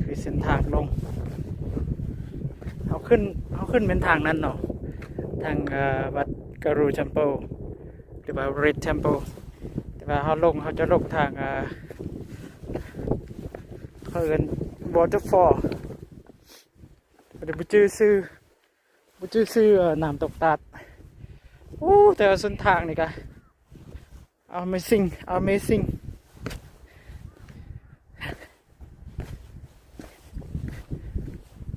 ເປັນເສັ້ນທາງລົງ ເຮົາຂຶ້ນ ເຮົາຂຶ້ນແມ່ນທາງນັ້ນເນາະ ທາງ ເອີ ວັດ Karoo Temple ຫຼືວ່າ Red Temple ແຕ່ວ່າເຮົາລົງ ເຮົາຈະລົງທາງ ເອີ ເຂົາເອີ້ນ Waterfall ບໍ່ໄດ້ ບໍ່ຈື່ຊື່ ບໍ່ຈື່ຊື່ ເອີ ນ້ຳຕົກຕາດ. ໂອ້ ແຕ່ວ່າເສັ້ນທາງນີ້ກະ Amazing Amazing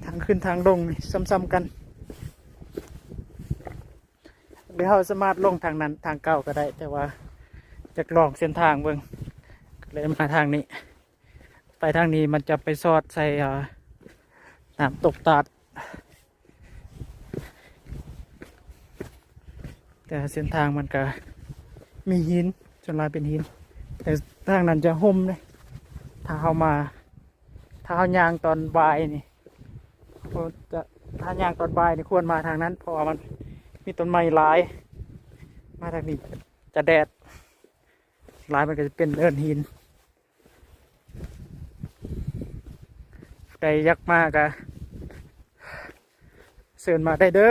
ທາງຂຶ້ນທາງລົງນີ້ຊ້ຳໆກັນ ຫຼືເຮົາສາມາດລົງທາງນັ້ນ ທາງເກົ່າກະໄດ້ ແຕ່ວ່າຢາກລອງເສັ້ນທາງເບິ່ງ ກະເລີຍມາທາງນີ້. ໄປທາງນີ້ມັນຈະໄປສອດໃສ່ ເອີ ນ້ຳຕົກຕາດ ແຕ່ເສັ້ນທາງມັນກະມີຫີນ ສ່ວນຫຼາຍເປັນຫີນ ແຕ່ທາງນັ້ນຈະຮົ່ມເດ້ ຖ້າເຮົາມາ ຖ້າເຮົາຍ່າງຕອນບ່າຍນີ້ ເພາະຈະ ຖ້າຍ່າງຕອນບ່າຍນີ້ຄວນມາທາງນັ້ນ ເພາະວ່າມັນມີຕົ້ນໄມ້ຫຼາຍ ມາທາງນີ້ຈະແດດຫຼາຍ ມັນກະຈະເປັນເນີນຫີນ. ໃຜຢາກມາກະເຊີນມາໄດ້ເດີ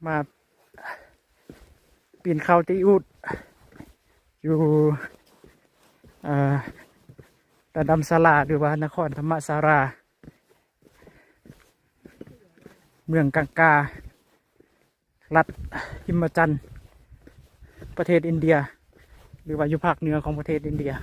ມາປີນເຂົາຕີອູດ ຢູ່ ເອີ ດາດຳສາລາ ຫຼືວ່ານະຄອນທຳມະສາລາ ເມືອງກັງກາ ລັດຫິມມະຈັນ ປະເທດອິນເດຍ ຫຼືວ່າຢູ່ພາກເໜືອຂອງປະເທດອິນເດຍ.